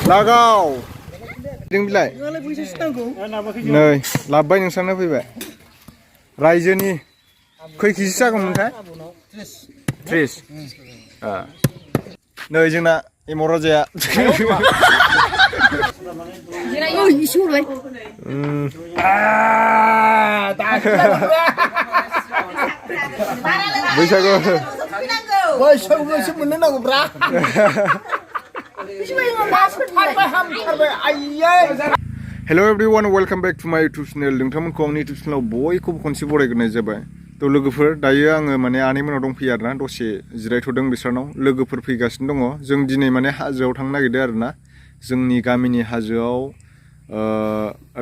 लागाव जों बिलाय नै लाबबाय नोंसानो फैबाय रायजोनि खै केजि जागोनमोनथाय 30 नै जोंना एमाव राजाया बैसागु बैसागुसो मोननो नांगौब्रा Hello everyone, welcome back to my YouTube channel. नोंथांमोनखौ आंनि YouTube channel बयखौबो खनसे बरायग्रोनाय जाबाय। थ' लोगोफोर दायो आङो माने आनैमोनाव दंफैयो आरोना दसे जिरायथ'दों बिसोरनाव लोगोफोर फैगासिनो दङ। जों दिनै माने हाजोआव थांनो नागिरदों आरोना जोंनि गामिनि हाजोआव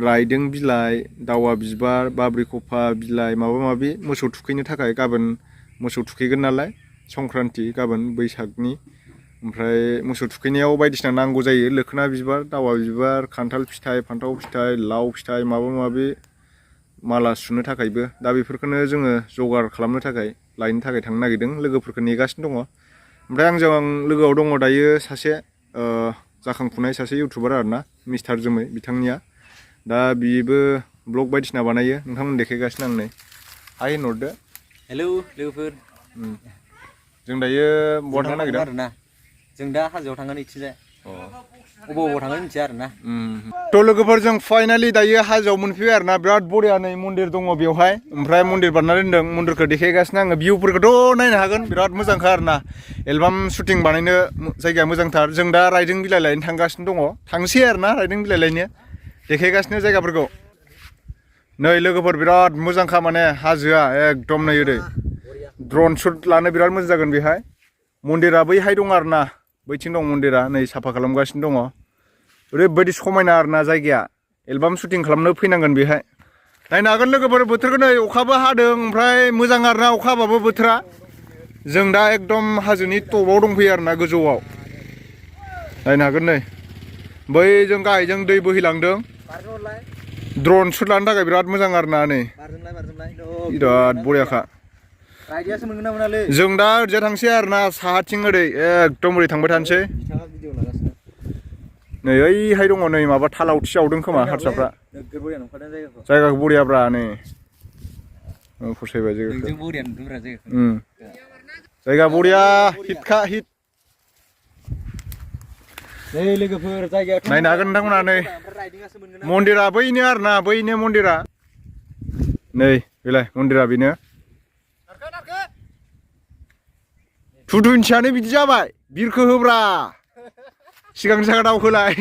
रायदों बिलाइ, दावा बिबार, बाब्रिख'फा बिलाइ माबा माबि मोसौ थुखैनो थाखाय गाबोन मोसौ थुखैगोन नालाय संक्रान्ति गाबोन बैसागनि ओमफ्राय मोसौ थुखैनायाव बायदिसिना नांगौ जायो लोखोना बिबार, दावा बिबार, खान्थाल फिथाइ, फान्थाव फिथाइ, लाव फिथाइ माबा माबि माला सुनो थाखायबो दा बेफोरखौनो जोङो जगार खालामनो थाखाय लायनो थाखाय थांनो नागिरदों लोगोफोरखौ नेगासिनो दङ। ओमफ्राय आंजों लोगोआव दङ दायो सासे जाखांफुनाय सासे इउटुबार आरोना मिस्टार जोमै बिथांनिया दा बिबो ब्लग बायदिसिना बानायो नोंथांमोन देखायगासिनो आं नै हाय होनहरदो। हेलौ लोगोफोर जों दायो बहा थांनो नागिरदों आरोना जों दा हाजोआव थांगोन इथिंजाय अबाव थांगोन मिथिया आरोना थ' लोगोफोर जों फाइनालि दायो हाजोआव मोनफैबाय आरोना बिराद बरिया नै मन्दिर दङ बेवहाय ओमफ्राय मन्दिर बारना दोनदों मन्दिरखौ देखायगासिनो आङो भिउफोरखौथ' नायनो हागोन बिराद मोजांखा आरोना एलबाम शुटिं बानायनो जायगाया मोजांथार जों दा रायदों बिलाइ लायनो थांगासिनो दङ थांसै आरोना रायदों बिलाइ लायनो देखायगासिनो जायगाफोरखौ नै लोगोफोर बिराद मोजांखा माने हाजोआ एकदम नै ओरै ड्रन शुट लानो बिराद मोजां जागोन बेहाय मन्दिरा बैहाय दं आरोना बैथिं दं मन्दिरा नै साफा खालामगासिनो दङ ओरैबायदि समायना आरोना जायगाया एलबाम शुटिं खालामनो फैनांगोन बेहाय नायनो हागोन लोगोफोर बोथोरखौ नै अखाबो हादों ओमफ्राय मोजां आरोना अखा हाबाबो बोथोरा जों दा एकदम हाजोनि टपआव दंफैयो आरोना गोजौआव नायनो हागोन नै बै जों गाहायजों दै बोहैलांदों ड्रन शुट लानो थाखाय बिराद मोजां आरोना नै बिराद बरियाखा जों दा ओरैजाय थांसै आरोना साहाथिं ओरै एकदम ओरै थांबाय थानोसै नै ओइहाय दङ नै माबा थालावथि जावदों खोमा हारसाफ्रा जायगाखौ बरियाब्रा नै फसायबाय जायगा बरिया हिटखा हिट नायनो हागोन नोंथांमोना नै मन्दिरा बैनो आरोना बैनो मन्दिरा नै बेलाय मन्दिरा बेनो टुटुनसियानो बिदि जाबाय बिरखो होब्रा सिगां जागा दावखोलाय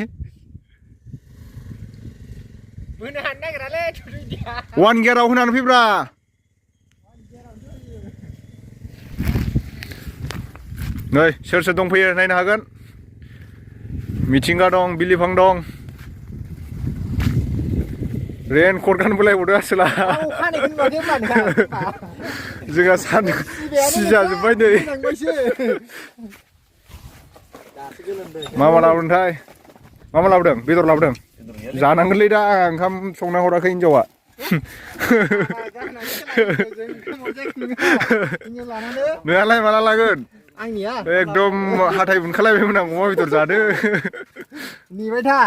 वान गियाराव होनानै फैब्रा नै सोर सोर दंफैयो नायनो हागोन मिथिंगा दं बिलिफां दं रेनकट गानबोलायबावदो आसोला जोंहा सान सिजाजोब्बाय नै मा लाबोदोंथाय मा लाबोदों बेदर लाबोदों जानांगोनलै दा आं ओंखाम संना हराखै हिनजावा नोंहालाय माला लागोन एकदम हाथाय बुनखालायबायमोन आं अमा बेदर जादो नेबाय था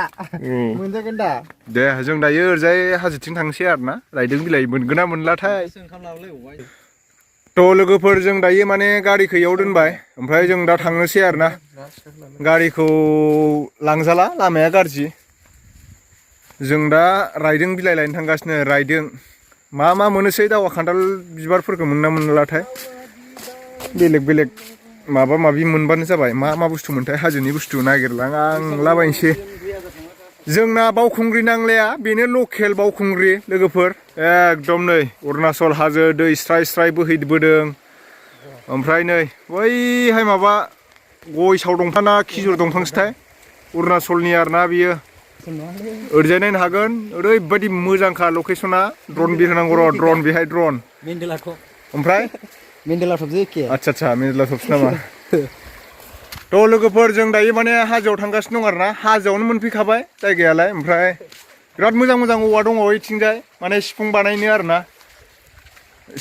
मोनजागोन दा दे जों दायो ओरैजाय हाजोथिं थांसै आरोना रायदों बिलाइ मोनगोन ना मोनलाथाय थ' लोगोफोर जों दायो माने गारिखौ इयाव दोनबाय ओमफ्राय जों दा थांनोसै आरोना गारिखौ लांजाला लामाया गाज्रि जों दा रायदों बिलाइ लायनो थांगासिनो रायदों मा मोनोसै दावा खान्थाल बिबारफोरखौ मोनना मोनलाथाय बेलेग बेलेग माबा माबि मोनबानो जाबाय मा बुस्थु मोनथाय हाजोनि बुस्थु नागिरलांलाबायनोसै जोंना बावखुंग्रि नांलाया बेनो लकेल बावखुंग्रि लोगोफोर एकदम नै अरुणाचल हाजो दै स्राय स्राय बोहैबोदों ओमफ्राय नै बैहाय माबा गय साव दंफां ना खिजुर दंफांसोथाय अरुणाचलनि आरोना बियो ओरैजाय नायनो हागोन ओरैबायदि मोजांखा लकेसना ड्रन बिरहोनांगौ र' ड्रन बेहाय ड्रन ओमफ्राय आच्छा मेन्देलाटपसो नामा थ' लोगोफोर जों दायो माने हाजोआव थांगासिनो दं आरोना हाजोआवनो मोनफैखाबाय जायगायालाय ओमफ्राय बिराद मोजां औवा दङ ओइथिंजाय माने सिफुं बानायनो आरोना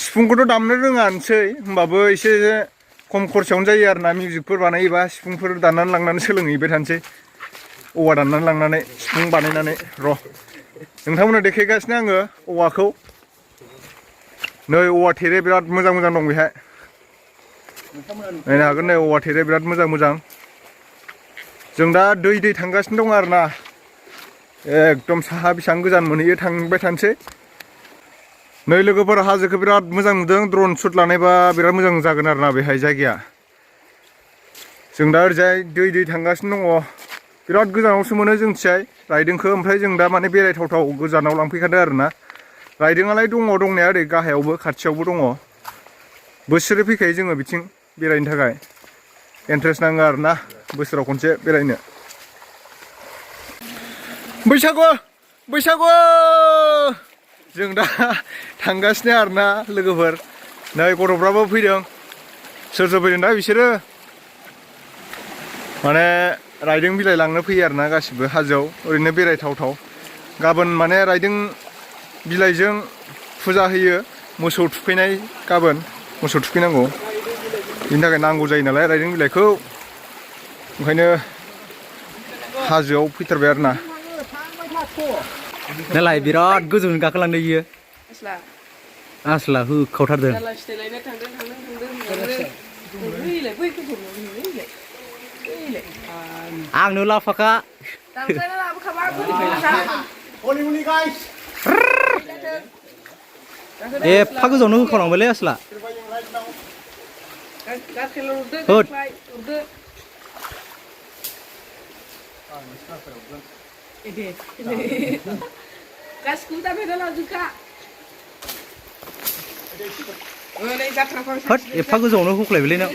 सिफुंखौथ' दामनो रोङानोसै होमबाबो एसे खम खरसायावनो जायो आरोना मिउजिकफोर बानायोबा सिफुंफोर दाननानै लांनानै सोलोंहैबाय थानोसै औवा दाननानै लांनानै सिफुं बानायनानै र' नोंथांमोननो देखायगासिनो आङो औवाखौ नै औवा थेरे बिराद मोजां मोजां दं बेहाय नायनो हागोन नै औवा थेरे बिराद मोजां मोजां जों दा दै थांगासिनो दं आरो ना एकदम साहा बेसेबां गोजान मोनहैयो थांबाय थानोसै नै लोगोफोर हाजोखौ बिराद मोजां नुदों ड्रन शुट लानायबा बिराद मोजां जागोन आरो ना बेहाय जायगाया जों दा ओरैजाय दै थांगासिनो दङ बिराद गोजानावसो मोनो जोंथिजाय राइदोंखौ ओमफ्राय जों दा माने बेरायथावथाव गोजानाव लांफैखादों आरो ना राइदोंआलाय दङ दंनाया ओरै गाहायावबो खाथियावबो दङ बोसोरै फैखायो जोङो बिथिं बेरायनो थाखाय इन्ट्रेस्ट नाङो आरो ना बोसोराव खनसे बेरायनो बैसागु जों दा थांगासिनो आरो ना लोगोफोर नै गथ'फ्राबो फैदों सोर फैदों दा बिसोरो माने राइदों बिलाइ लांनो फैयो आरो ना गासिबो हाजोआव ओरैनो बेरायथावथाव गाबोन माने राइदों बिलाइजों फुजा होयो मोसौ थुखैनाय गाबोन मोसौ थुखैनांगौ बिनि थाखाय नांगौ जायो नालाय राइदों बिलाइखौ ओंखायनो हाजोआव फैथारबाय आरो ना नालाय बिराद गोजौनि गाखोलांदों इयो आसला होखावथारदों आंनो लाफाखा एफा गोजौनो होखावलांबायलै आसला होद होद एफा गोजौआवनो होख्लायबायलै नों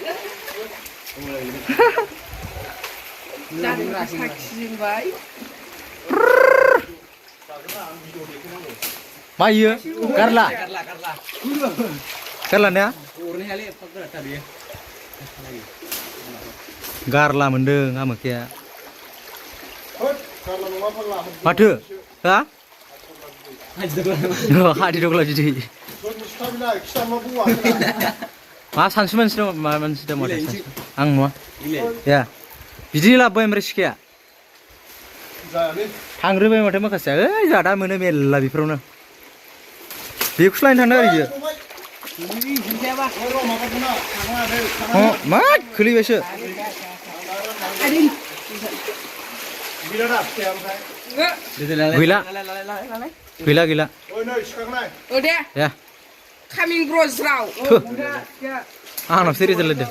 मा इयो गारला ने गारला मोनदों आमोखिया माथो हा हादि दग्ला बिदै मा सानसु मानसि दं मा मानसि दं माथो आं नुवा या बिदि लाबोबाय ओमफ्राय सिखाया थांग्रोबाय माथो माखासेया ओइ जोंहा दा मोनो मेरला बेफोरावनो बेखौसो लायनो थांदों आरो बियो मा खोलैबायसो गैला आंनावसो रिजाल्ट होदों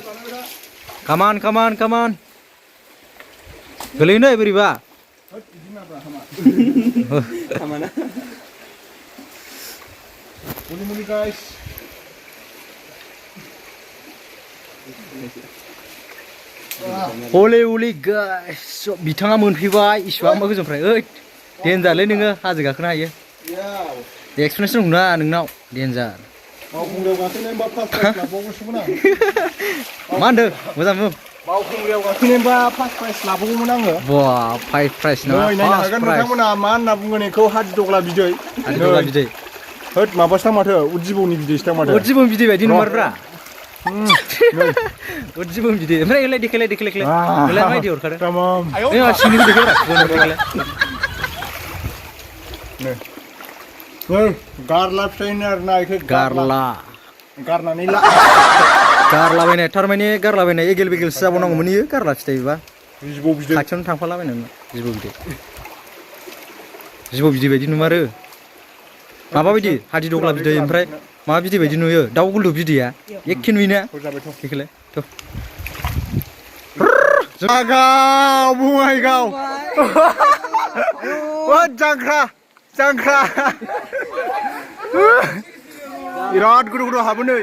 कामान गोलैनो बोरैबा हले गाइस बिथाङा मोनफैबाय इसिबांबा गोजौनिफ्राय ओइ देन्जारलै नोङो हाजो गाखोनो हायो एक्सपिरियेन्स दंना नोंनाव देन्जार मा होनदों मोजां बुं बावखुंग्रियाव गाखोनोबा फार्स्ट प्राइज लाबावगौमोन आङो बा फार्स्ट प्राइज ना नायनो हागोन नोंथांमोना मा होनना बुंगोन बेखौ हादिदग्ला बिदै होद माबासो माथो उदजिबौनि बिदैसो माथो उदजिबौ बिदै बायदि नुमारब्रा उदजिबौ बिदै ओमफ्राय एलाय देखायलाय एलाय मायदि हरखादों ए सिंनिखौ देखायब्रा गारला फिथाइनो आरोना बेखौ गारनानै ला गारलाबायनाय थारमाने गारलाबायनाय एगेल बेगेलसो जाबावनांगौमोन इयो गारला फिथाइबा खाथियावनो थांफालाबायनानै जिबौ बिदै बायदि नुमारो माबा बायदि हादिदग्ला बिदै ओमफ्राय माबा बिदै बायदि नुयो दाउ गुलदुब बिदैया एखे नुयोना देखायलाय बङाइगाव जांख्रा बिराद गुदुं हाबो नै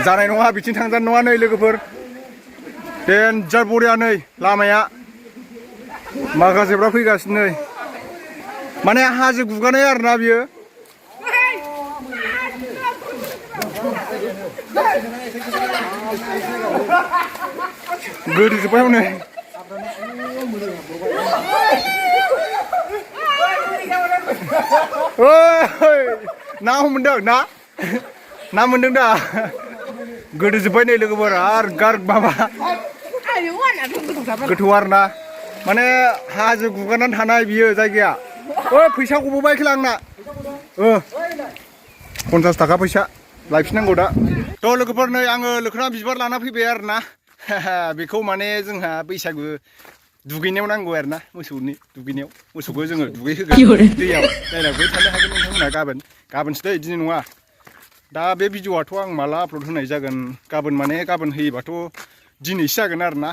जानाय नङा बिथिं थांजानाय नङा नै लोगोफोर देन्जार बरिया नै लामाया माखासेफ्रा फैगासिनो नै माने हाजो गुगानाय आरोना बियो गोदोजोब्बाय हनै ना हमदों ना मोनदों दा गोदोजोब्बाय नै लोगोफोर आरो गार माबा गोथौ आरो ना माने हाजो गुगानानै थानाय बियो जायगाया फैसाखौबो बायखोला आंना 50 थाखा फैसा लायफिननांगौ दा थ' लोगोफोर नै आङो लोखोना बिबार लाना फैबाय आरो ना बेखौ माने जोंहा बैसागु दुगैनायाव नांगौ आरो ना मोसौनि दुगैनायाव मोसौखौ जोङो दुगैहोगोन दैयाव नायलांबाय थानो हागोन नोंथांमोनहा गाबोनसो दै दिनै नङा दा बे भिडिअ'आथ' आं माला आपल'ड होनाय जागोन गाबोन माने गाबोन होयोबाथ' दिनैसो जागोन आरो ना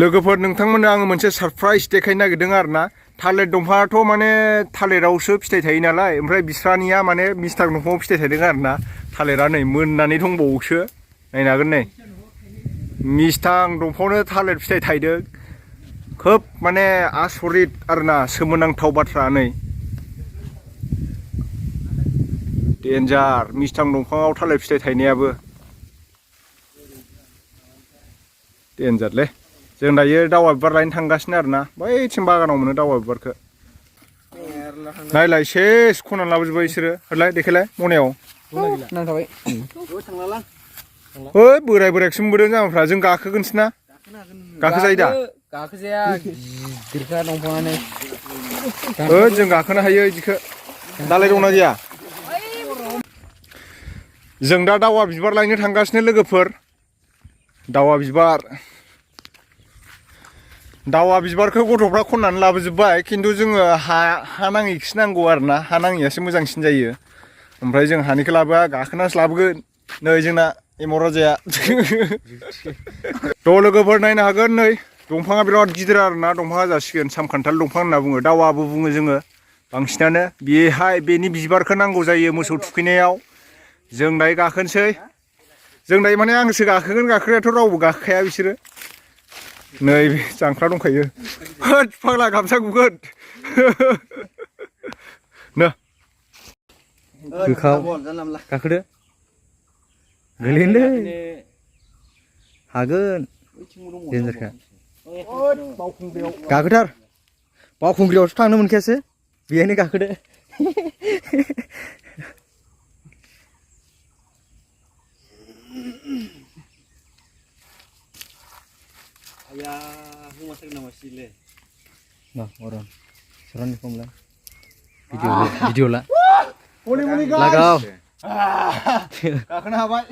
लोगोफोर नोंथांमोननो आङो मोनसे सारप्राइज देखायनो नागिरदों आरो ना थालिर दंफाङाथ' माने थालिरावसो फिथाइ थायो नालाय ओमफ्राय बिस्रानिया माने मिस्थां दंफाङाव फिथाइ थायदों आरो ना थालिरा नै मोननानै दंबावोसो नायनो हागोन नै मिस्थां दंफाङावनो थालिर फिथाइ थायदों खोब माने आसरित आरोना सोमोनांथाव बाथ्रा नै डेन्जार मिस्थां दंफाङाव थालिर फिथाइ थायनायाबो डेन्जारलै जों दायो दावा बिबार लायनो थांगासिनो आरोना बैथिं बागानाव मोनो दावा बिबारखौ नायलाय सेस खननानै लाबोजोब्बाय बिसोरो होलाय देखायलाय मनायाव बोराय बोरायखौसो मोनबोदों जामाफ्रा जों गाखोगोनसो ना गाखोजायो दा गाखोजाया गिदिरखा दंफाङानो जों गाखोनो हायो बिदिखौ दालाय दंना गैया जों दा दावा बिबार लायनो थांगासिनो लोगोफोर दावा बिबारखौ गथ'फ्रा खननानै लाबोजोब्बाय खिन्थु जोङो हा नाङैखौसो नांगौ आरोना हा नाङैयासो मोजांसिन जायो ओमफ्राय जों हानिखौ लाबोआ गाखोनासो लाबोगोन नै जोंना एमाव राजाया थ' लोगोफोर नायनो हागोन नै दंफाङा बिराद गिदिर आरोना दंफाङा जासिगोन सामखान्थाल दंफां होनना बुङो दावाबो बुङो जोङो बांसिनानो बेहाय बेनि बिबारखौ नांगौ जायो मोसौ थुखैनायाव जों दायो गाखोनोसै जों दायो माने आंसो गाखोगोन गाखोनायाथ' रावबो गाखोखाया बिसोरो नै जांख्ला दंखायो होद फाग्ला गामसा गुगोन नो गोखाव गाखोदो गोलैनोलै हागोन डेन्जारखा गाखोथार बावखुंग्रियावसो थांनो मोनखायासो बेहायनो गाखोदो भिडिअ ला लागाव गाखोनो हाबाय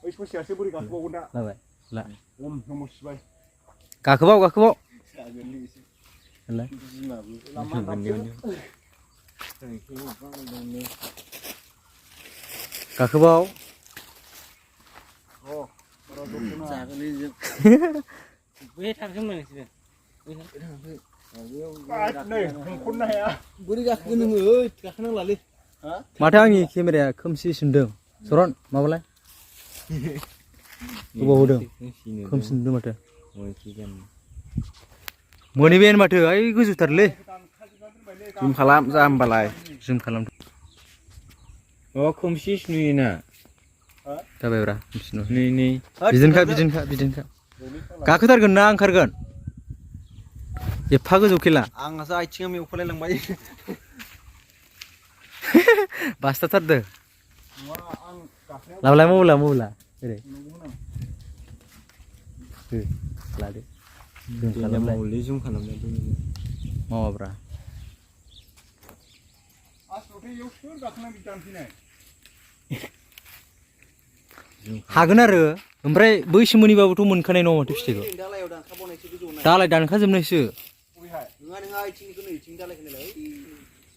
बै ससेयासो बोरै गाखोबावगोन दा लाबाय ला ओम नमः शिवाय गाखोबाव गाखोबाव माथो आंनि केमेराया खोमसि सिनदों सरन माबालाय गोबाव होदों खोमसि नुदों माथो मोनहैबायानो माथो ओइ गोजौथारलै जुम खालाम जा होमबालाय जुम खालाम खोमसि नुयोना जाबायब्रा खोमसि नुयो बिदिनोखा गाखोथारगोन ना ओंखारगोन एफा गोजौ खेला आंहासो आथिङा मेवखलाय लांबाय बासथाथारदो लाबोलाय मबाइला ओरै लादो जुम खालामनाय मावाब्रा हागोन आरो ओमफ्राय बैसो मोनैबाबोथ' मोनखानाय नङा माथो फिथाइखौ दालाय दानखाजोबनायसो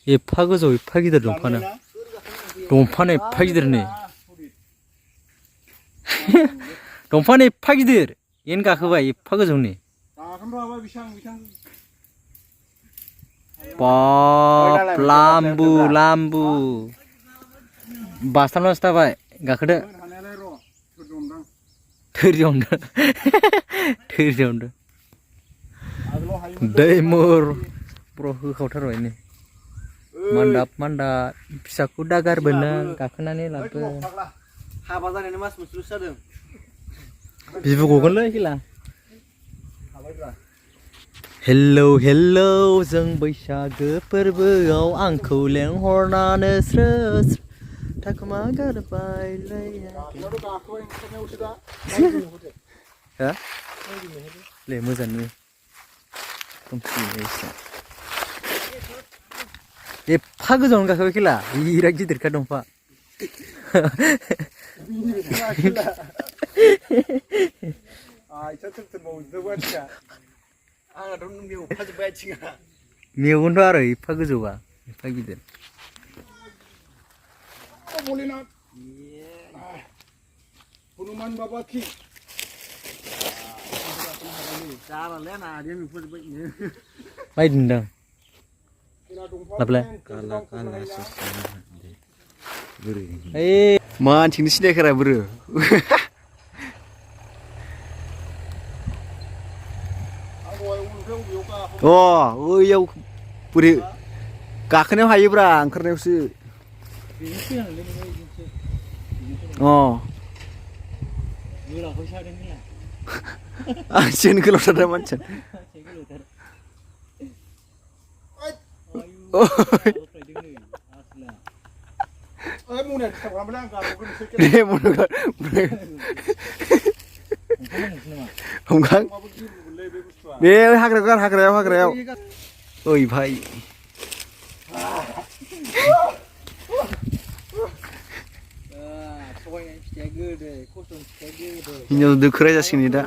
एफा गोजौ एफा गिदिर दंफाङानो एफा गिदिर नै दंफाङानो एफा गिदिर एन गाखोबाय एफा गोजौनि बाप लाम्बु बासथामनासो थाबाय गाखोदो थोरियावनो दैमुर ब्र होखावथारबाय नै मान्दाब फिसाखौ दागारबो नों गाखोनानै लाबो हाबा जानायनि मास मोनसेल'सो जादों बिबु गगोनलै खेला हेलौ जों बैसागो फोरबोआव आंखौ लेंहरनानै स्रो थाखुमा गारबायलै ले मोजां नुयो खोमसि एसे एफा गोजावनो गाखोबाय खेला बिराद गिदिरखा दंफां मेगनथ' आरो एफा गोजौबा एफा गिदिर हनुमान बाबा की बायदोंदां लाबलाय मानसिखौनो सिनायखारा बोरो अ ओइयाव बोरै गाखोनायाव हायोब्रा ओंखारनायावसो अ आंसिन गोलावथार मानसिया बे हाग्रायाव ओइ भाई हिन्जाव दोखोराय जासिगोन दा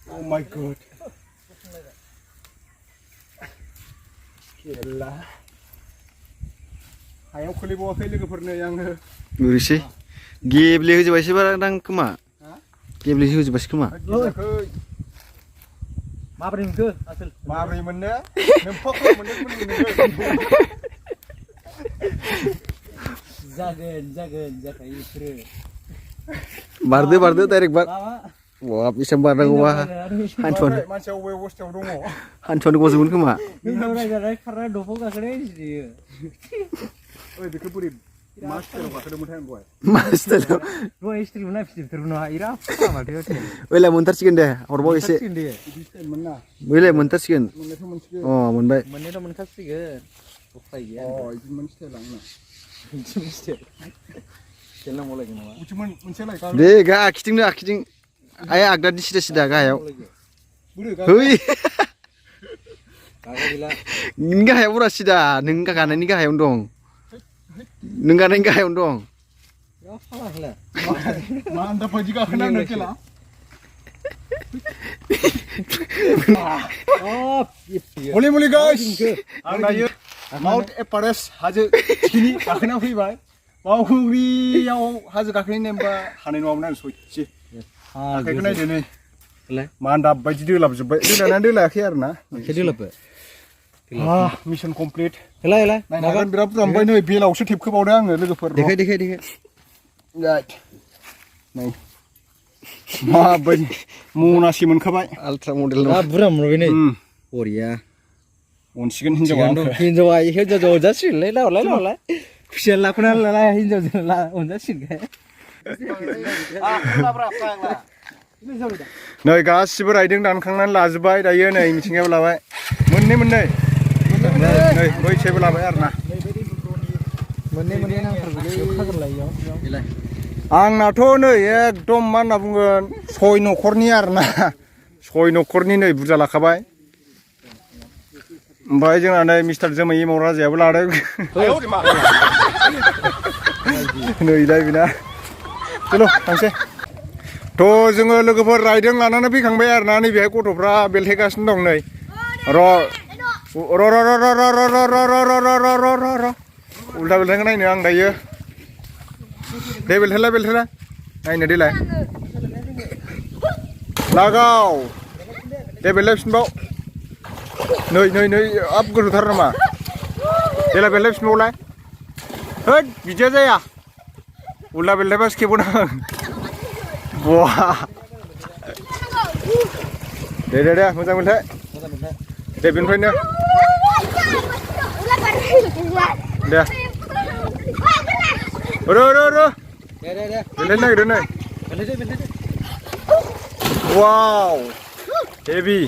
Oh my god. Gila. Hayaव खोलैबावाखै लोगोफोरनो आङो बोरैसै गेब्लेहोजोबायसो बारादां खोमा गेब्लेहोजोबायसो खोमा माब्रै मोनखो आसोल माब्रै मोननो नोमफाखौ मोननो जागोन जाखायो बिसोरो बारदो डाइरेक्ट बार wah bisa bareng wah Anton मानसिया अबे अबस्थायाव दङ Anton गजोबगोन खोमा नों रायजानाय खारना दफां गाखोनाय जियो ओइ बेखौ बोरै मास्टाराव गाखोदोंमोनथाय आं दहाय मास्टाराव दहाय स्ट्रिम नायफिनजोबथारमोन इरा माथो ओइलाय मोनथारसिगोन दे हरबाव एसे ओइलाय मोनथारसिगोन अ मोनबाय मोननायथ' मोनखासिगोन उफाय गैया अ इदि मोनसे स्टाइल आंना स्टाइल नांबावलायगोन नामा मोनसे लाय दे गा आखिथिं आइ आगदानि सिदा गाहायाव है नों गाहायाव बुरा सिदा नों गानायनि गाहायावनो दं नों गानायनि गाहायावनो दं मा आन्दा बायदि गाखोनांदों खेला मुलि गाइस आं दायो माउन्ट एभारेस्ट हाजो थिखिनि गाखोना फैबाय बावखुंग्रियाव हाजो गाखोनाय नेमबा हानाय नङामोन आं सयथि आखाइखौ नायदो नै मान्दाब बायदि दोलाबजोब्बाय दोलायाखै आरो ना मिशन कमप्लिट नायनो हागोन बिराद बुरजा मोनबाय नै बेलावसो थेबखोबावदों आङो लोगोफोर देखाय नै माबायदि मनासि मोनखाबाय आल्ट्रा मडेल बुरजा मोनबाय नै बरिया अनसिगोन हिनजावा हिनजाव जासिगोनलै लावलाय खुसिया लाख'ना लालाय हिनजावजों अनजासिगोन नै गासिबो रायदों दानखांनानै लाजोब्बाय दायो नै मिथिंगायाव लाबाय मोननै नै बैसेबो लाबाय आरो ना आंनाथ' नै एकदम मा होनना बुंगोन 6 न'खरनि आरो ना 6 न'खरनि नै बुरजा लाखाबाय ओमफ्राय जोंना नै मिस्टार जोमै इमाव राजायाबो लादों नै दा बेना चलो थांसै थ' जोङो लोगोफोर रायदों लानानै फैखांबाय आरो ना नैबेहाय गथ'फ्रा बेलथायगासिनो दं नै उल्था बेलथायखौ नायनो आं दायो दे बेलथायला नायनो देलाय लागाव दे बेलथायफिनबाव नै आप गोथौथार नामा देलाय बेलथायफिनबावलाय होद बिदिया जाया उल्था बेलथायबासो खेबगोन आं Wah, deh, moza बेलथाय दे बेनिफ्रायनो दे बेलथायनो नागिरदों नै Wow, heavy.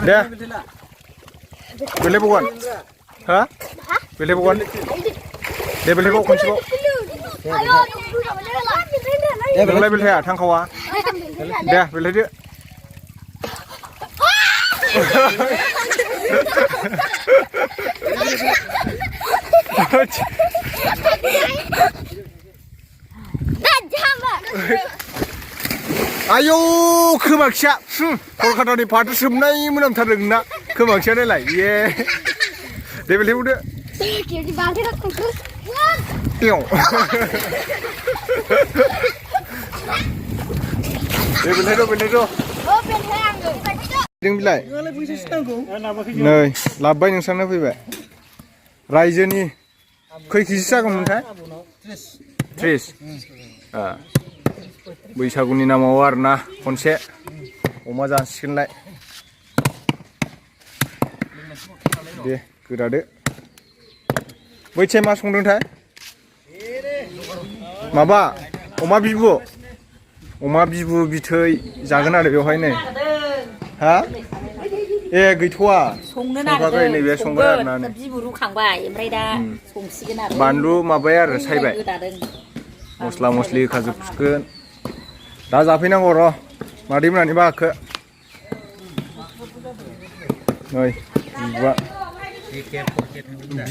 Deh, boleh bukan? Hah? Boleh bukan? Deh boleh bukan sih? Boleh boleh ya, thang kawa. Deh boleh dia. Ayo, खोमाखिया कलकातानि फाथो सोमनाय मोनामथारदों ना खोमाखिया नायलाय ये दे बेले बुदो टिउ दे बेले दो जों बिलाय नै लाबबाय नोंसानो फैबाय रायजोनि खै केजि जागौमोनथाय 30 बैसागुनि नामाव आरोना खनसे अमा जासिगोनलाय दे गोदादो बैथिया मा संदोंथाय माबा अमा बिबु बिथै जागोन आरो बेवहाय नै हा ए गैथ'आ संखाबाय नैबे संगोन आरोना बिबु रुखांबाय ओमफ्राय दा संसिगोन आरो बानलु माबाय आरो सायबाय मस्ला मस्लि होखाजोबसिगोन दा जाफैनांगौ र' मादै मोनानि बाहागखौ नै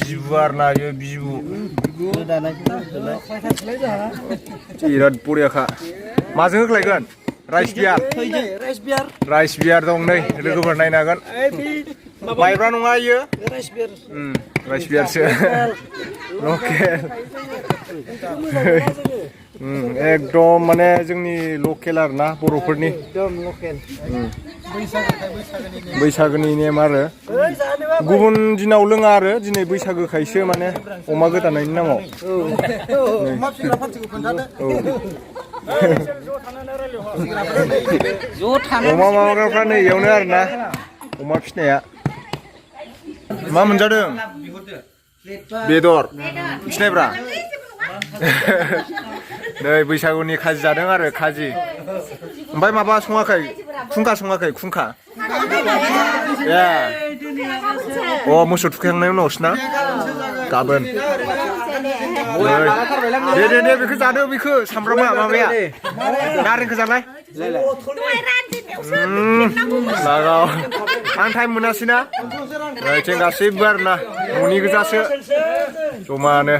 बिबु आरोना बेयो बिबु बिराद बरियाखा माजों होख्लायगोन राइस बियार दं नै लोगोफोर नायनो हागोन माइब्रा नङा इयो राइस बियारसो लकेल एकदम माने जोंनि लकेल आरोना बर'फोरनि बैसागोनि नेम आरो गुबुन दिनाव लोङा आरो दिनै बैसागोखायसो माने अमा गोदानायनि नामाव अमा माबाग्राफ्रा नै इयावनो आरोना अमा फिसिनाया मा मोनजादों बेदर सिनायब्रा नै बैसागुनि खाजि जादों आरो खाजि ओमफ्राय माबा सङाखै खुंखा सङाखै खुंखा ए अ मोसौ थुखैखांनायनि उनावसो ना गाबोन दे बेखौ जादो बेखौ सामब्रामा माबाया नारेंखौ जालाय लागाव आं टाइम मोनासैना जों गासैबो आरोना न'नि गोजासो जमानो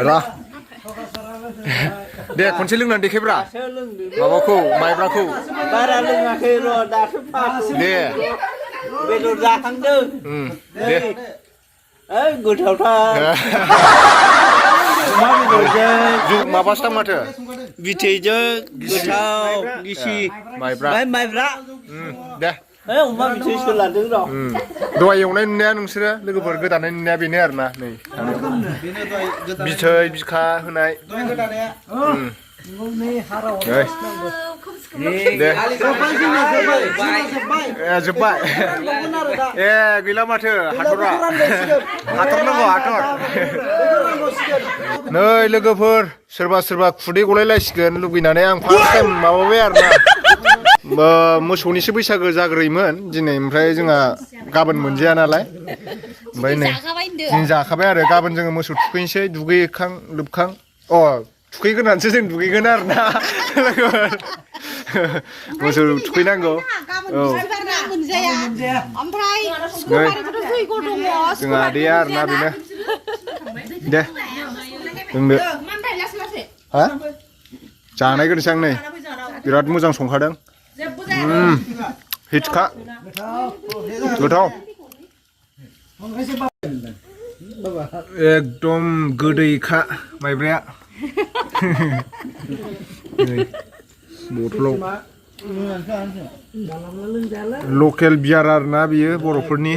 रा दे खनसे लोंनानै देखायब्रा माबाखौ माइब्राखौ बारा लोङाखै र' दासो दे बेदर जाखांदों दे गोथावथार अमा बेदरजों माबासो माथो बिथैजों गोथाव गिसि माइब्रा दे अमा बिथैसो लादों र' दहाय एवनाय नुनाया नोंसोरो लोगोफोर गोदानाय नुनाया बेनो आरोना नै बिथै बिखा होनाय दे जोब्बाय ए गैला माथो हाथरनांगौ हाथर नै लोगोफोर सोरबा खुदै गलायलायसिगोन लुगैनानै आं फार्स्ट टाइम माबाबाय आरोना मोसौनिसो बैसागो जाग्रोयोमोन दिनै ओमफ्राय जोंहा गाबोन मोनजाया नालाय ओमफ्राय नै दिनै जाखाबाय आरो गाबोन जोङो मोसौ थुखैनोसै दुगैखां लोबखां थुखैग्रोनानैसो जों दुगैगोन आरोना मोसौ थुखैनांगौ जोंहा आदैया आरोना बेनो दे लोंदो हा जानाय गोनोसै आं नै बिराद मोजां संखादों हिटखा गोथाव एकदम गोदैखा माइब्राया बथलाव लकेल बियार आरोना बियो बर'फोरनि